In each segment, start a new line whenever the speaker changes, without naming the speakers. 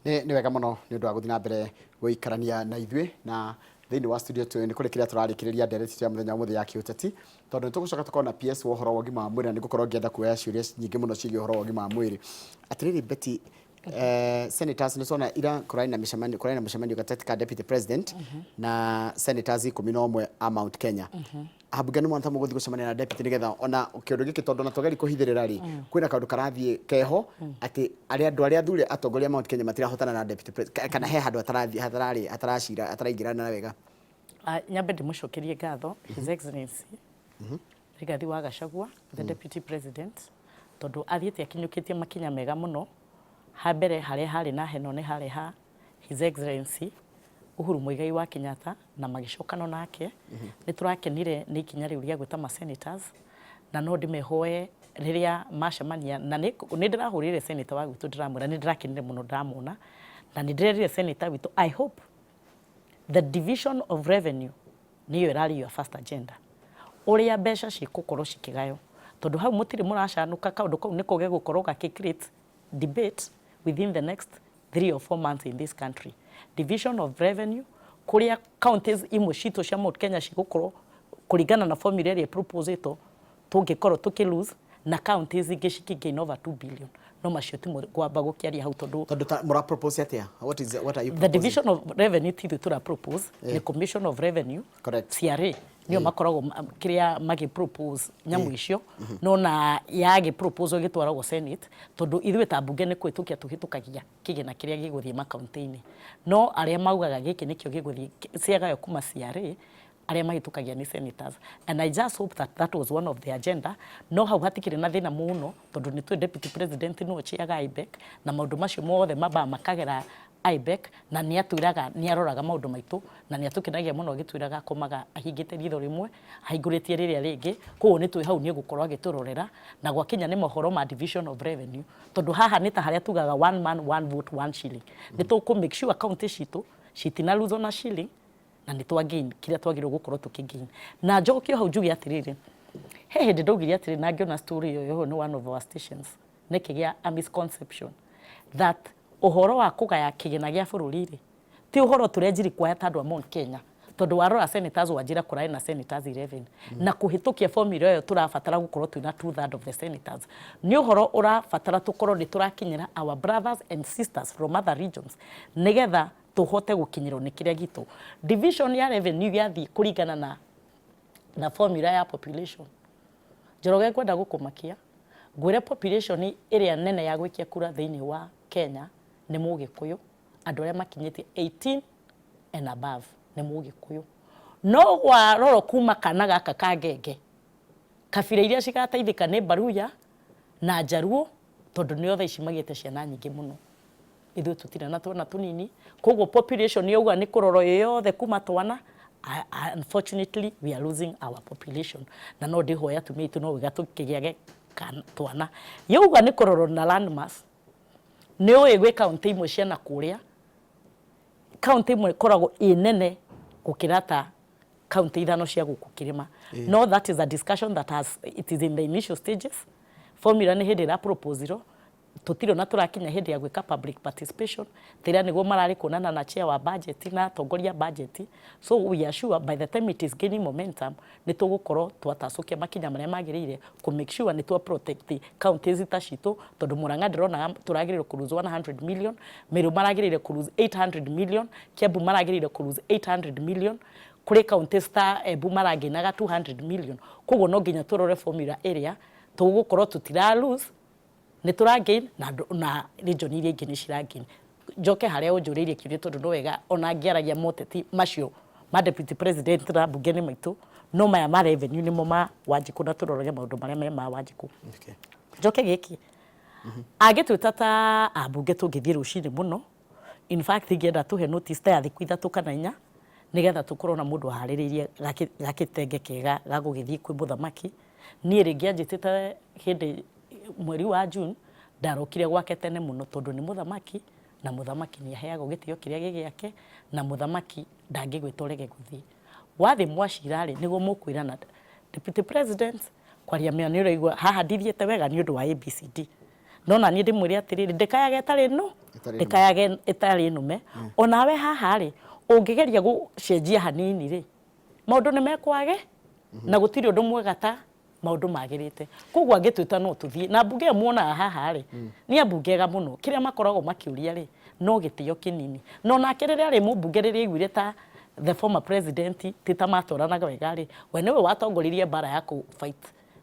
Nĩ wega mũno nĩ ũndũ wa gũthiĩ na mbere gũikarania na ithuĩ na thĩinĩ wa studio tũ nĩ kũrĩ kĩrĩa tũrarĩkĩrĩria ndereti itũ ya mũthenya wa ũmũthĩ ya kĩũteti, tondũ nĩ tũgũcoka tũkorwo na PS wa ũhoro wa ũgima wa mwĩrĩ, na nĩ ngũkorwo ngĩenda kuoya ciũria nyingĩ mũno ciĩgiĩ ũhoro wa ũgima wa mwĩrĩ. Atĩrĩrĩ Betty, senators nĩ tuona ira kũrarĩ na mĩcemanio, kũrarĩ na mũcemanio gatagatĩ ka deputy president na senators 11 a Mount Kenya. Ambunge nĩ mwona ta mũgũthiĩ gũcemania na deputy nĩgetha ona kĩũndũ gĩkĩ, tondũ ona twageri kũhithĩrĩra rĩ, kwĩna kaũndũ karathiĩ keho atĩ arĩa andũ arĩa athure atongoria a Mount Kenya matirahotana na deputy president, kana he handũ hatarathiĩ hatararĩ hataracira hataraingĩrana wega.
Ah, nyambe ndĩmũcokerie ngatho His Excellency Rigathi wa Gachagua, the deputy president, tondũ athiĩte akinyũkĩtie makinya mega mũno. Ha mbere harĩa harĩ na heno nĩ harĩa ha His Excellency Uhuru Muigai wa Kenyatta na magĩcokano nake. Nĩ tũrakenire nĩ ikinya rĩu rĩa gwĩta ma senators, na no ndĩmehoe rĩrĩa macemania, na nĩ ndĩrahũrĩire senator wa gwitũ ndĩramwĩra nĩ ndĩrakenire mũno ndamwona, na nĩ ndĩrerire senator witũ, I hope the division of revenue nĩyo ĩrarĩ your first agenda, ũrĩa mbeca cigũkorwo cikĩgayo, tondũ hau mũtirĩ mũracanũka. Kaũndũ kau nĩko gegũkorwo gakĩ create debate within the next 3 or 4 months in this country. Division of revenue, kũrĩa counties imwe citũ cia Mount Kenya cigũkorwo kũringana na formula ĩrĩa proposĩtwo tũngĩkorwo tũkĩ lose, na counties ingĩ cikĩ gain over 2 billion. No macio ti kwamba gũkĩaria hau tondũ
Tondũ ta mũra propose atĩa? What are you
The
proposing?
Division of revenue ti ithuĩ tũra propose, nĩ Commission of Revenue.
Correct.
CRA nĩo makoragwo kĩrĩa magĩ propose nyamũ icio, no na yagĩ propose ĩgĩtwaragwo Senate, tondũ ithuĩ ta mbunge nĩ kũhĩtũkia tũhĩtũkagia kĩgĩna kĩrĩa gĩgũthiĩ makaunti-inĩ, no arĩa maugaga gĩkĩ nĩkĩo gĩgũthiĩ ciagayo kuma CRA, arĩa mahĩtũkagia nĩ senators, and I just hope that that was one of the agenda. No hau hatikĩrĩ na thĩna mũno, tondũ nĩ twĩ deputy president nĩwe chairga IBEC, na maũndũ macio mothe mambaga makagera IBEC, na nĩ atwĩraga nĩ aroraga maũndũ maitũ, na nĩ atũkenagia mũno agĩtwĩraga akomaga ahingĩte ritho rĩmwe ahingũrĩtie rĩrĩa rĩngĩ. Koguo nĩ twĩ hau nĩ egũkorwo agĩtũrorera na gwakinya nĩ mohoro ma division of revenue, tondũ haha nĩ ta harĩa tugaga one man, one vote, one shilling. Nĩ tũkũ make sure county citũ citina lose ona shilling, na nĩ twa gain kĩrĩa twagĩrĩirwo gũkorwo tũkĩ gain. Na njoke hau njuge atĩrĩrĩ, he hĩndĩ ndaugire atĩrĩ, na ngĩona story ĩyo ĩyo nĩ one of our stations, nĩkĩgĩa a misconception that ũhoro wa kũgaya kĩgĩna gĩa bũrũri rĩ, ti ũhoro tũrenjiri kuoya ta andũ a Mount Kenya, tondũ warora senators wanjĩra kũrarĩ na senators 11, na kũhĩtũkia formula ĩyo tũrabatara gũkorwo twĩna two third of the senators. Nĩ ũhoro ũrabatara tũkorwo nĩ tũrakinyĩra our brothers and sisters from other regions nĩgetha tũhote gũkinyĩrwo nĩ kĩrĩa gitũ. Division ya revenue yathiĩ kũringana na formula ya population, Njoroge, ngwenda gũkũmakia ngwĩre population ĩrĩa nene ya gwĩkia kura thĩinĩ wa Kenya nĩ Mũgĩkũyũ. Andũ arĩa makinyĩtie 18 and above nĩ Mũgĩkũyũ. No warorwo kuma kana gaka ka ngenge, kabira iria cigateithĩka nĩ Baruya na Njaruo, tondũ nĩo thaa ici magĩte ciana nyingĩ mũno. Ithuĩ tũtirĩ na twana tũnini. Koguo population yauga nĩ kũrorwo ĩ yothe kuma twana, unfortunately we are losing our population. Na no ndĩhoya atumia aitũ no wega tũkĩgĩage twana. Yauga nĩ kũrorwo na landmass, nĩ ũĩ gwĩ kaunti imwe ciana kũrĩa, kaunti ĩmwe ĩkoragwo ĩ nene gũkĩra ta kaunti ithano cia gũkũ kĩrĩma. No that is a discussion that has it is in the initial stages. Formula nĩ hĩndĩ ĩra proposirwo, tũtirĩ ona tũrakinya hĩndĩ ya gwĩka public participation. Tĩrĩa nĩguo mararĩ kuonana na chair wa budget na atongoria budget. So we are sure by the time it is gaining momentum, nĩ tũgũkorwo twatacũkia makinya marĩa magĩrĩire kũ make sure nĩ twa protect counties ta citũ, tondũ Murang'a ndĩrona tũragĩrĩirwo kũ lose 100 million, Meru maragĩrĩire kũ lose 800 million, Kiambu maragĩrĩire kũ lose 800 million, kũrĩ counties ta Embu maragainaga 200 million. Koguo no nginya tũrore formula ĩrĩa tũgũkorwo tũtira lose, nĩ tũra gain, na region iria ingĩ nĩ cira gain. Njoke harĩa ũnjũrĩirie kĩũria, tondũ no wega ona ngĩaragia moteti macio ma deputy president na mbunge nĩ maitũ, no maya ma revenue nĩmo ma Wanjikũ, na tũrorage maũndũ marĩa me ma Wanjikũ. Njoke gĩkĩ angĩtwĩta ta ambunge tũngĩthiĩ rũcinĩ mũno. In fact, ingĩenda tũhe notice ta ya thikũ 3 kana 4, nĩgetha tũkorwo na mũndũ aharĩrĩirie gakĩtenge kega ga gũgĩthiĩ kwĩ mũthamaki. Niĩ rĩngĩ anjĩtĩte hĩndĩ mweri wa June, ndarokire gwake tene mũno, tondũ nĩ mũthamaki, na mũthamaki nĩ aheagwo gĩtĩo kĩrĩa gĩ gĩake, na mũthamaki ndangĩgwĩta ũrege gũthiĩ. Wathiĩ mwacira rĩ, nĩguo mũkwĩrana, deputy president, kwaria mĩa nĩ ũraigua haha ndithiĩte wega nĩ ũndũ wa ABCD, no na niĩ ndĩmwĩre atĩrĩrĩ, ndĩkayaga ĩtarĩ no.
Ĩtarĩ nũme.
Ndĩkayage ĩtarĩ nũme. Onawe haha rĩ, ũngĩgeria gũcenjia hanini rĩ, maũndũ nĩ mekwage na gũtirĩ ũndũ mwega ta maũndũ magĩrĩte. Koguo angĩtwĩta no tũthiĩ na mbunge ĩyo muonaga haha rĩ, nĩ ambunge ega mũno. Kĩrĩa makoragwo makĩũria rĩ, no gĩtĩo kĩnini. Na onake rĩrĩa arĩ mũmbunge, rĩrĩa aiguire ta the former president ti ta matwaranaga wega rĩ, we nĩwe watongoririe mbara ya kũ fight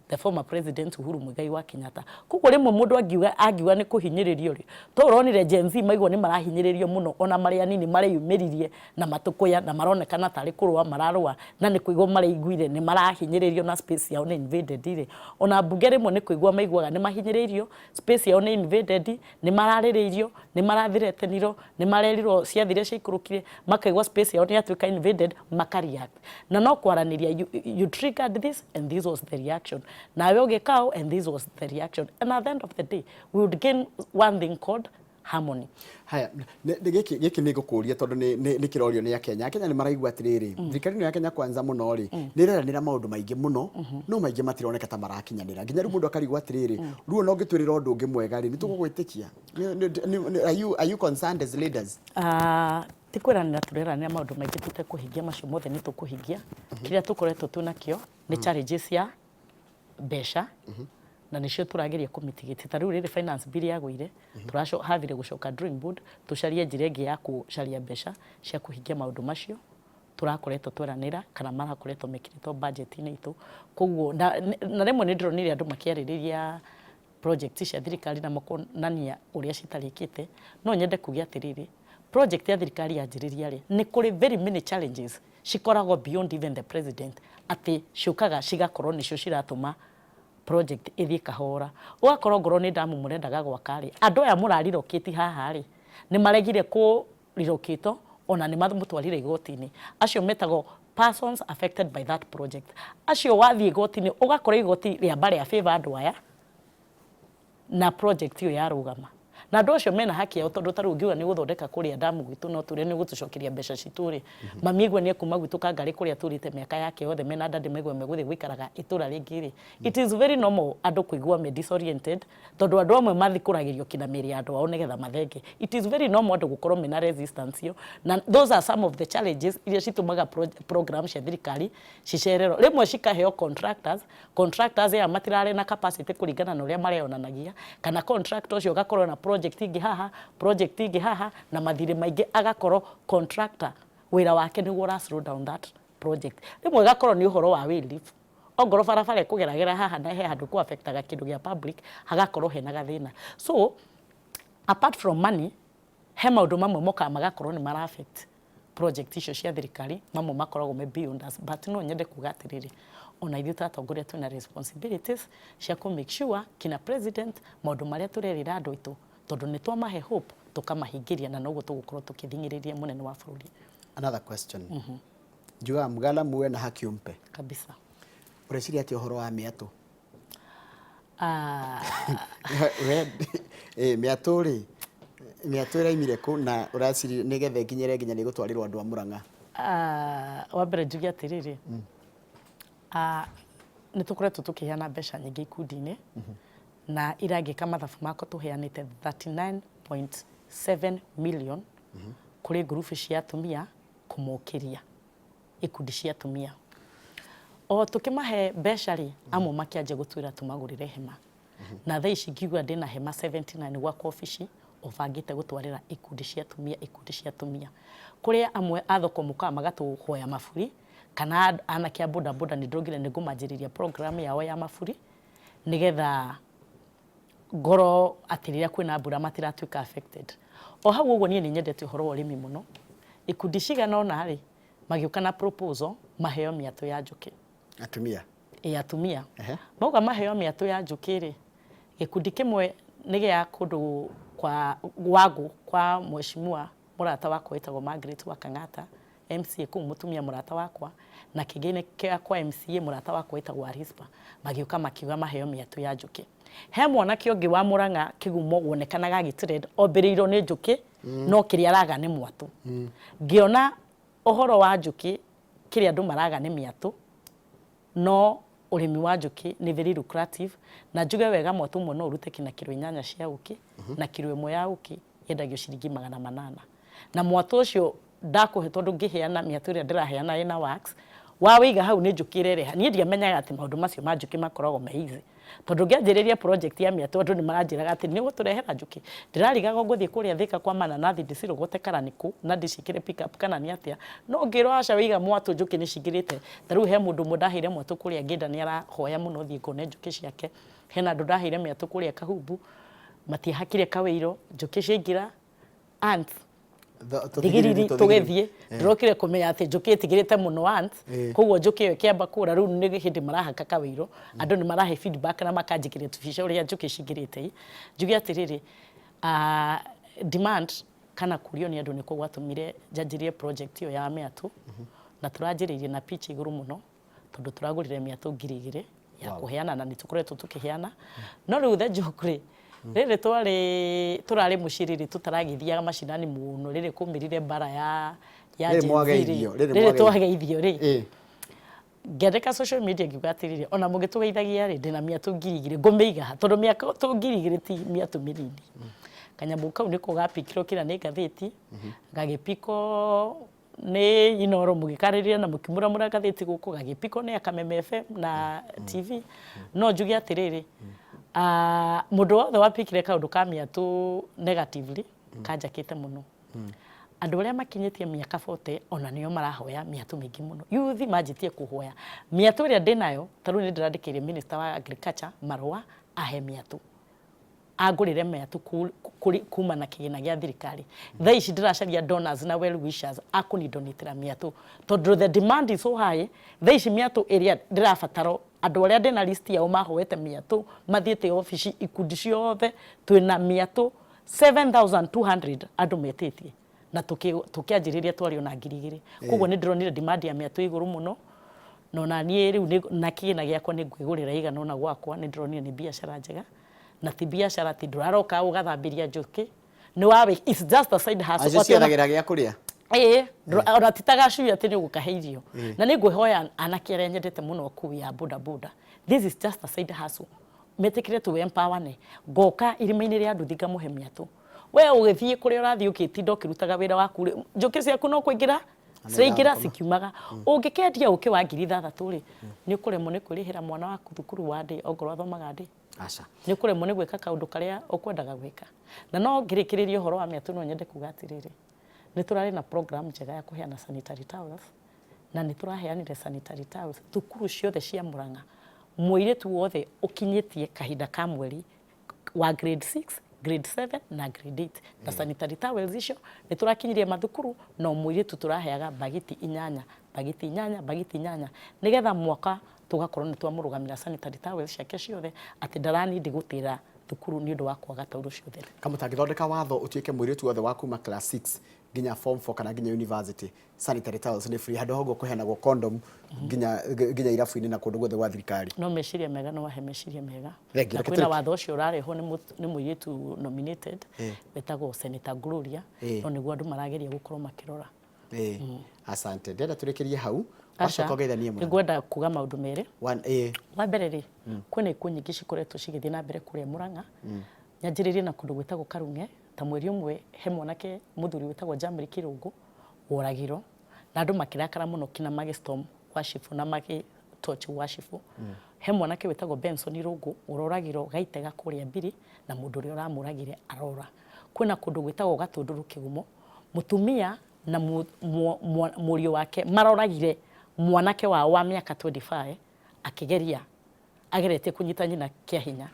the former president Uhuru Muigai wa Kenyatta. Koguo rĩmwe mũndũ angiuga nĩ kũhinyĩrĩrio rĩ, to ũronire Gen Z maigua nĩ marahinyĩrĩrio mũno, ona marĩ anini mareyumĩririe na matũkũya na maronekana tarĩ kũrũa mararũa, na nĩ kũigua maraiguire nĩ marahinyĩrĩrio na space yao nĩ invaded rĩ. Ona mbunge rĩmwe nĩ kũigua maiguaga nĩ mahinyĩrĩirio, space yao nĩ invaded, nĩ mararĩrĩirio, nĩ marathiretenirwo, nĩ marerirwo ciathire ciaikũrũkire, makaigua space yao nĩ yatuĩka invaded, maka react. Na no kwaranĩria, you triggered this and this was the reaction, nawe ũgĩka ũũ and this was the reaction, and at the end of the day we would gain one thing called harmony.
Haya, gĩkĩ nĩ ngũkũria tondũ nĩ kĩrorio nĩ Akenya. Akenya nĩ maraigua atĩrĩrĩ, thirikari ĩno ya Kenya Kwanza mũno rĩ, nĩ ĩreranĩra maũndũ maingĩ mũno, no maingĩ matironeka ta marakinyanĩra, nginya rĩu mũndũ akarigwo atĩrĩrĩ, rĩu ona ũngĩtwĩrĩra ũndũ ũngĩ mwega rĩ, nĩ tũgũgwĩtĩkia? Are you concerned as leaders?
Ah, ti kwĩranĩra tũreranĩra maũndũ maingĩ tũtekũhingia. Macio mothe nĩ tũkũhingia. Kĩrĩa tũkoretwo twĩ nakĩo nĩ challenges ya mbeca, na nĩcio tũrageria kũmitigate. Ta rĩu rĩrĩ finance bill yagũire, tũrahavire gũcoka drawing board, tũcarie njĩra ĩngĩ ya kũcaria mbeca cia kũhingia maũndũ macio tũrakoretwo tweranĩra kana marakoretwo mekĩrĩtwo budget-inĩ itũ. Koguo na rĩmwe nĩ ndĩronire andũ makĩarĩrĩria project cia thirikari na makonania ũrĩa citarĩkĩte. No nyende kuga atĩrĩrĩ, project ya thirikari yanjĩrĩria rĩ, nĩ kũrĩ very many challenges cikoragwo beyond even the president, atĩ ciũkaga cigakorwo nĩcio ciratũma project ĩthiĩ kahora. Ũgakorwo ngorwo nĩ ndamu mũrendaga gwaka rĩ, andũ aya mũrarirokĩti haha rĩ, nĩ maregire kũ relocate, ona nĩ mamũtwarire igoti-inĩ. Acio metagwo persons affected by that project. Acio wathiĩ igoti-inĩ, ũgakora igoti rĩamba rĩa favor andũ aya na project ĩyo yarũgama, na andũ acio mena haki yao, tondũ ta rĩu ũngiuga nĩ gũthondeka kũrĩa ndamu gwitũ, no tũrĩa nĩ gũtũcokeria mbeca citũ rĩ, mami aigua nĩ ekuma gwitũ Kangarĩ kũrĩa tũrĩte mĩaka yake yothe mena ndadĩ, maigua megũthiĩ gũikaraga itũra rĩngĩ rĩ, it is very normal andũ kũigua me disoriented, tondũ andũ amwe mathikũragĩrio kinya mĩrĩ ya andũ ao nĩgetha mathenge. It is very normal andũ gũkorwo mena resistance ĩyo, na those are some of the challenges iria citũmaga program cia thirikari cicererwo. Rĩmwe cikaheo contractors, contractors aya matirarĩ na capacity kũringana na ũrĩa mareyonanagia, kana contractor ũcio ũgakorwo na project ĩngĩ haha, project ĩngĩ haha, na mathirĩ maingĩ, agakorwo contractor wĩra wake nĩguo ũra slow down that project. Rĩmwe ĩgakorwo nĩ ũhoro wa wayleave, ongorwo barabara ĩkũgeragĩra haha na he handũ kũ affectaga kĩndũ gĩa public, hagakorwo hena gathĩna. So apart from money, he maũndũ mamwe mokaga magakorwo nĩ mara affect project icio cia thirikari, mamwe makoragwo me beyond us. But no nyende kuga atĩrĩrĩ, ona ithuĩ ta atongoria twĩna responsibilities cia kũ make sure kina president maũndũ marĩa tũrerĩra andũ aitũ, tondũ nĩ twamahe hope, tũkamahingĩria, na noguo tũgũkorwo tũkĩthing'ĩrĩria mũnene wa bũrũri.
Another question. Njugaga mgala muwe na haki umpe.
Kabisa.
Ũreciria atĩa ũhoro wa mĩatũ?
Ah,
We mĩatũ rĩ, mĩatũ ĩraimire kũ, na ũraciria nĩgetha ĩkinyĩre nginya nĩ ĩgũtwarĩrwo andũ a Mũrang'a?
Ah, wa mbere njuge atĩrĩrĩ, ah, nĩ tũkoretwo tũkĩheana mbeca nyingĩ ikundi-inĩ, na irangĩka mathabu makwa tũheanĩte 39.7 million kũrĩ ngurubu cia atumia, kũmokĩria ikundi cia atumia. O tũkĩmahe mbeca rĩ, amwe makĩanjia gũtwĩra tũmagũrĩre hema, na thaa ici ngiuga ndĩna hema 79 gwakwa obici ũbangĩte gũtwarĩra ikundi cia atumia, ikundi cia atumia. Kũrĩa amwe a thoko mũkaga magatũhoya maburi, kana anake a boda boda, nĩ ndĩrongire nĩ ngũmanjĩrĩria program yao ya maburi, nĩgetha ngorwo atĩ rĩrĩa kwĩna mbura matiratuĩka affected. O hau ũguo, niĩ nĩ nyendete ũhoro wa ũrĩmi mũno. Ikundi cigana ũna rĩ, magĩũka na proposal maheo mĩatũ ya njũkĩ.
Atumia?
Ĩ, atumia. Mauga maheo mĩatũ ya njũkĩ rĩ, gĩkundi kĩmwe nĩ gĩa kũndũ kwa Wangũ kwa mheshimiwa mũrata wakwa wĩtagwo Margaret wa Kang'ata, MCA kũu, mũtumia mũrata wakwa, na kĩngĩ nĩ kĩa kwa MCA mũrata wakwa wĩtagwo Arispa. Magĩũka makiuga maheo mĩatũ ya njũkĩ. He mwanake ũngĩ wa Mũrang'a kĩgumo wonekanaga agĩtrend ombĩrĩirwo nĩ njũkĩ, no kĩrĩa araga nĩ mwatũ. Ngĩona ũhoro wa njũkĩ, kĩrĩa andũ maraga nĩ mĩatũ, no ũrĩmi wa njũkĩ nĩ very lucrative. Na njuge wega, mwatũ ũmwe no ũrute kinya kiro 8 cia ũkĩ, na kiro 1 ya ũkĩ Yendagio ciringi 800. Na mwatũ ũcio ndakũhe, tondũ ngĩheana mĩatũ ĩrĩa ndĩraheana ĩna wax, wawĩiga hau nĩ njũkĩ ĩrereha. Niĩ ndiamenyaga atĩ maũndũ macio ma njũkĩ makoragwo me easy, tondũ ngĩanjĩrĩria project ya mĩatũ andũ nĩ maranjĩraga atĩ nĩ ũgũtũrehera njũkĩ. Ndĩrarigagwo ngũthiĩ kũrĩa Thĩka kwa mananathi ndĩcirogote kana nĩkũ na ndĩciĩkĩre pick up kana nĩ atĩa, no ngĩrwo aca, wĩiga mwatũ njũkĩ nĩ cingĩrĩte. Ta rĩu he mũndũ ũmwe ndaheire mwatũ kũrĩa ngĩnda, nĩ arahoya mũno thiĩ ngone njũkĩ ciake. Hena andũ ndaheire mĩatũ kũrĩa Kahumbu, matiahakire kawĩiro, njũkĩ ciaingĩra, ants. Thigiriri tũgĩthiĩ ndĩrokire kũmenya atĩ njũkĩ ĩtigĩrĩte mũno ants. Koguo njũkĩ ĩyo ĩkĩamba kũra. Rĩu nĩ hĩndĩ marahaka kawĩiro, andũ nĩ marahe feedback na makanjĩkĩria tũbica ũrĩa njũkĩ cingĩrĩte. Njuge atĩrĩrĩ, demand kana kũrio nĩ andũ nĩkuo gwatũmire njanjĩrie project ĩyo ya mĩatũ, na tũranjĩrĩirie na pitch igũrũ mũno, tondũ tũragũrire mĩatũ 2000 ya kũheana, na nĩ tũkoretwo tũkĩheana. No rĩu the joke rĩ, rĩrĩ twarĩ tũrarĩ mũciĩ, rĩrĩ tũtaragĩthiaga macinani mũno, rĩrĩ kũmĩrire mbara ya
Rĩrĩ
Gen Z rĩ,
mwageithio, rĩrĩ
rĩrĩ
mwageithio.
Twageithio rĩ, ngĩandĩka social media ngiuga atĩrĩrĩ, ona mũgĩtũgeithagia rĩ, ndĩna mĩatũ 2000, ngũmĩiga ha? Tondũ mĩatũ 2000 ti mĩatũ mĩnini. Kanyamũ kau nĩko gapikirwo kĩra nĩ ngathĩti, gagĩpikwo nĩ Inoro, mũgĩkarĩria na mũkĩmũramũra ngathĩti gũkũ, gagĩpikwo nĩ Akameme FM na TV. No njuge atĩrĩrĩ, mũndũ wothe wapikire kaũndũ ka mĩatũ negatively kanjakĩte mũno. Andũ arĩa makinyĩtie mĩaka 40 ona nĩo marahoya mĩatũ mĩingĩ mũno. Yuthi manjĩtie kũhoya mĩatũ ĩrĩa ndĩnayo. Ta rĩu nĩ ndĩrandĩkĩire minister wa agriculture marũa ahe mĩatũ, angũrĩre mĩatũ kuma na kĩgĩna gĩa thirikari. Thaa ici ndĩracaria donors na well wishers a kũnindonĩtĩra mĩatũ, tondũ the demand is so high. Thaa ici mĩatũ ĩrĩa ndĩrabatara, andũ arĩa ndĩna list yao mahoete mĩatũ mathiĩte obici, ikundi ciothe, twĩna mĩatũ 7200 andũ metĩtie, na tũkĩanjĩrĩria twarĩ ona 2000. Koguo nĩ ndĩronire demand ya mĩatũ igũrũ mũno, na ona niĩ rĩu na kĩgĩna gĩakwa nĩ ngwĩgũrĩra igana ũna gwakwa. Nĩ ndĩronire nĩ biacara njega, na ti biacara atĩ ndũraroka ũgathambĩria njũkĩ, nĩ wawe, it's just a side hustle.
Acio ciethagĩra gĩa kũrĩa.
Ĩĩ, ona ti ta gacui atĩ nĩ ũgũkahe irio. Na nĩ ngwĩhoya anake arĩa nyendete mũno kũu ya boda boda, this is just a side hustle, metĩkĩre tũ empower. Ngoka irima-inĩ rĩa nduthi ngamũhe mĩatũ, we ũgĩthiĩ kũrĩa ũrathiĩ, ũgĩtinda ũkĩrutaga wĩra waku rĩ, njũkĩ ciaku no kũingĩra ciraingĩra cikiumaga. Ũngĩkendia ũkĩ wa 6000 rĩ, nĩ ũkũremwo nĩ kwĩrĩhĩra mwana waku thukuru wa ndĩ ongorwo athomaga ndĩ?
Aca.
Nĩ ũkũremwo nĩ gwĩka kaũndũ karĩa ũkwendaga gwĩka. Na no ngĩrĩkĩrĩria ũhoro wa mĩatũ, no nyende kuga atĩrĩrĩ, nĩ tũrarĩ na program njega ya kũheana sanitary towels, na nĩ tũraheanire sanitary towels thukuru ciothe cia Murang'a. Mũirĩtu wothe ũkinyĩtie kahinda ka mweri wa grade 6, grade 7 na grade 8, na sanitary towels icio nĩ tũrakinyirie mathukuru, na o mũirĩtu tũraheaga bagiti inyanya, bagiti inyanya, bagiti inyanya, nĩgetha mwaka tũgakorwo nĩ twamũrũgamĩra sanitary towels ciake ciothe, atĩ ndaranindi gũtĩra thukuru nĩ ũndũ wa kwaga tauro ciothe.
Kamũtangĩthondeka watho ũtuĩke mũirĩtu wothe wa kuma class 6 nginya form 4 kana nginya university, sanitary towels nĩ free, handũ ha ũguo kũheanagwo condom nginya irabu-inĩ na kũndũ guothe gwa thirikari?
No meciria mega, no wahe meciria mega.
Thank you.
Na
Reke
kwĩna watho ũcio ũrarehwo nĩ mũirĩtu nominated wĩtagwo Senator Gloria. No nĩguo andũ marageria gũkorwo makĩrora.
Asante, ndĩrenda tũrĩkĩrie hau.
Aca,
wacoka ũgeithanie mũno.
Nĩngwenda kuga maũndũ merĩ.
One.
Wa mbere rĩ, kwĩna ikuũ nyingĩ cikoretwo cigĩthiĩ na mbere kũrĩa Murang'a. Nyanjĩrĩrie na kũndũ gwĩtagwo Karung'e. Ta mweri ũmwe he mwanake mũthuri wĩtagwo Jamri Kĩrũngũ woragirwo, na andũ makĩrakara mũno kinya magĩ storm gwa cibũ na magĩ torch gwa cibũ. He mwanake wĩtagwo Benson Irũngũ ũroragirwo Gaitega kũrĩa Mbiri, na mũndũ ũrĩa ũramũragire arora. Kwĩna kũndũ gwĩtagwo Gatũndũrũ Kĩgumo, mũtumia na mũriũ wake maroragire mwanake wao wa mĩaka 25 akĩgeria ageretie kũnyita nyina kĩa hinya.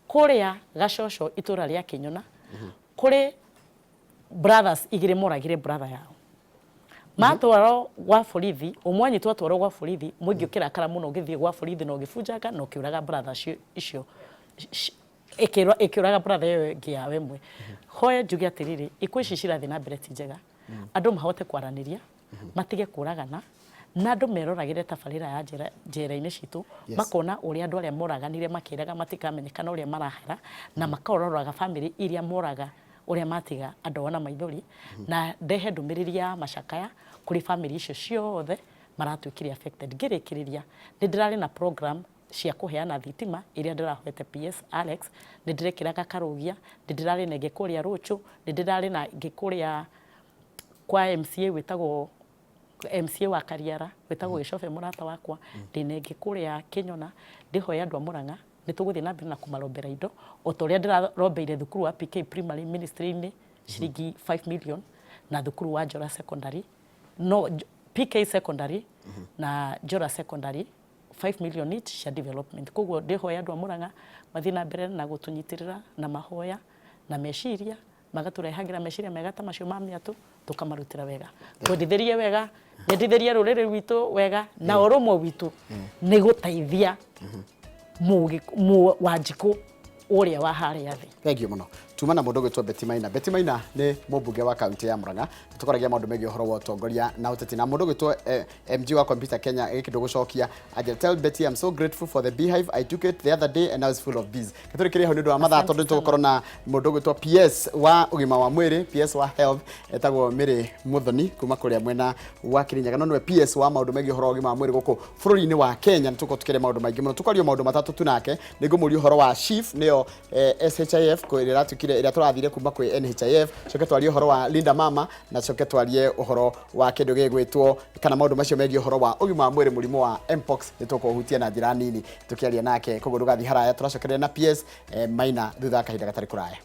Kũrĩa Gacoco, itũra rĩa Kĩnyona, kũrĩ brothers igĩrĩ moragire brother yao, matwarwo gwa borithi. Ũmwe anyitwo atwarwo gwa borithi, mũingĩ ũkĩrakara mũno, ũgĩthiĩ gwa borithi na ũgĩbunjanga na ũkĩũraga brother icio, ĩkĩũraga brother ĩyo ĩngĩ yao ĩmwe. Hoye njuge atĩrĩrĩ, ikuũ ici cirathiĩ na mbere ti njega. Andũ mahote kwaranĩria, matige kũragana, na andũ meroragĩre tabarĩra ya njera, njera-inĩ citũ. Makona ũrĩa andũ arĩa moraganire makĩraga matikamenyekana ũrĩa marahera, na makaroraga bamĩrĩ iria moraga ũrĩa matiga andũ ao na maithori. Na ndehe ndũmĩrĩri ya macakaya kũrĩ bamĩrĩ icio ciothe maratuĩkire affected. Ngĩrĩkĩrĩria, nĩ ndĩrarĩ na program Cia kũheana thitima iria ndĩrahoete PS Alex, nĩ ndĩrekĩraga Karũgia, nĩ ndĩrarĩ na ĩngĩ kũrĩa Rũchũ, nĩ ndĩrarĩ na ĩngĩ kũrĩa kwa MCA wĩtagwo MCA wa Kariara wĩtagwo Gĩcobe mũrata wakwa, ndĩna ĩngĩ kũrĩa Kĩnyona, ndĩhoya andũ a Mũrang'a nĩ tũgũthiĩ na mbere na kũmarombera indo o ta ũrĩa ndĩrarombeire thukuru wa PK Primary ministry-inĩ ciringi 5 million na thukuru wa Njora Secondary no PK Secondary na Njora Secondary 5 million each cia development. Koguo ndĩhoya andũ a Murang'a mathiĩ na mbere na gũtũnyitĩrĩra na mahoya na meciria, magatũrehagĩra meciria mega ta macio ma mĩatũ, tũkamarutĩra wega. Twendithĩrie wega, nyendithĩrie rũrĩrĩ rwitũ wega na ũrũmwe witũ nĩ gũteithia Wanjikũ ũrĩa wa harĩa thĩ.
Thank you mũno. Tuma na mũndũ ũgwĩtwo Betty Maina. Betty Maina nĩ mũmbunge wa kaunti ya Murang'a. Tũkoragia maũndũ megiĩ ũhoro wa ũtongoria na ũteti. Na mũndũ ũgwĩtwo MG wa Computer Kenya gĩkĩ ndũgũcokia. Anjĩra, tell Betty I'm so grateful for the beehive. I took it the other day and now it's full of bees. Tũrĩkĩrie hau nĩ ũndũ wa mathaa tondũ nĩtũgũkorwo na mũndũ ũgwĩtwo PS wa ũgima wa mwĩrĩ, PS wa health, etagwo Mary Muthoni kuma kũrĩa mwena wa Kirinyaga. No nĩwe PS wa maũndũ megiĩ ũhoro wa ũgima wa mwĩrĩ gũkũ bũrũri-inĩ wa Kenya. Nĩ tũgũkorwo tũkĩaria maũndũ maingĩ mũno. Tũkaria maũndũ matatũ tu nake. Nĩ ngũmũria ũhoro wa SHIF nĩyo SHIF ĩrĩa ĩratuĩkire ĩrĩa tũrathire kuma kwĩ NHIF, coke twarie ũhoro wa Linda Mama na coke twarie ũhoro wa kĩndũ gĩgwĩtwo kana maũndũ macio megiĩ ũhoro wa ũgima wa mwĩrĩ mũrimũ wa Mpox nĩ tũkũhutia na njĩra nini tũkĩaria nake. Koguo ndũgathiĩ haraya, tũracokereria na PS Maina thutha wa kahinda gatarĩ kũraya.